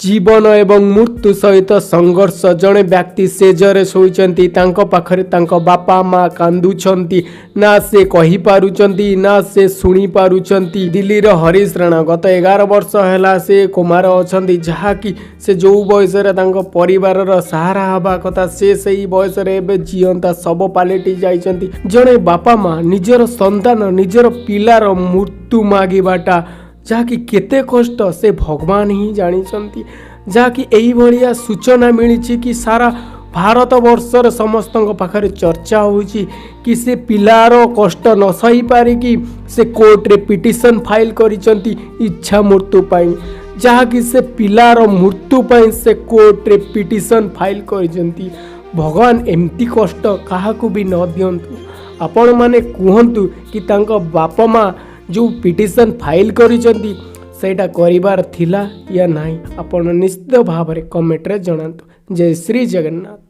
ଜୀବନ ଏବଂ ମୃତ୍ୟୁ ସହିତ ସଂଘର୍ଷ। ଜଣେ ବ୍ୟକ୍ତି ଶେଯରେ ଶୋଇଛନ୍ତି, ତାଙ୍କ ପାଖରେ ତାଙ୍କ ବାପା ମା କାନ୍ଦୁଛନ୍ତି। ନା ସେ କହିପାରୁଛନ୍ତି, ନା ସେ ଶୁଣିପାରୁଛନ୍ତି। ଦିଲ୍ଲୀର ହରିଶ ରାଣା ଗତ 11 ବର୍ଷ ହେଲା ସେ କୋମାରେ ଅଛନ୍ତି। ଯାହାକି ସେ ଯେଉଁ ବୟସରେ ତାଙ୍କ ପରିବାରର ସାହାରା ହେବା କଥା, ସେ ସେଇ ବୟସରେ ଏବେ ଜିଅନ୍ତା ଶବ ପାଲଟି ଯାଇଛନ୍ତି। ଜଣେ ବାପା ମା ନିଜର ସନ୍ତାନ, ନିଜର ପିଲାର ମୃତ୍ୟୁ ମାଗିବାଟା ଯାହାକି କେତେ କଷ୍ଟ, ସେ ଭଗବାନ ହିଁ ଜାଣିଛନ୍ତି। ଯାହାକି ଏଇଭଳିଆ ସୂଚନା ମିଳିଛି କି ସାରା ଭାରତ ବର୍ଷରେ ସମସ୍ତଙ୍କ ପାଖରେ ଚର୍ଚ୍ଚା ହେଉଛି କି ସେ ପିଲାର କଷ୍ଟ ନ ସହିପାରିକି ସେ କୋର୍ଟରେ ପିଟିସନ୍ ଫାଇଲ୍ କରିଛନ୍ତି ଇଚ୍ଛା ମୃତ୍ୟୁ ପାଇଁ। ଯାହାକି ସେ ପିଲାର ମୃତ୍ୟୁ ପାଇଁ ସେ କୋର୍ଟରେ ପିଟିସନ୍ ଫାଇଲ୍ କରିଛନ୍ତି। ଭଗବାନ ଏମିତି କଷ୍ଟ କାହାକୁ ବି ନ ଦିଅନ୍ତୁ। ଆପଣମାନେ କୁହନ୍ତୁ କି ତାଙ୍କ ବାପା ମା ଯେଉଁ ପିଟିସନ୍ ଫାଇଲ୍ କରିଛନ୍ତି, ସେଇଟା କରିବାର ଥିଲା ୟା ନାହିଁ? ଆପଣ ନିଶ୍ଚିତ ଭାବରେ କମେଣ୍ଟରେ ଜଣାନ୍ତୁ। ଜୟ ଶ୍ରୀ ଜଗନ୍ନାଥ।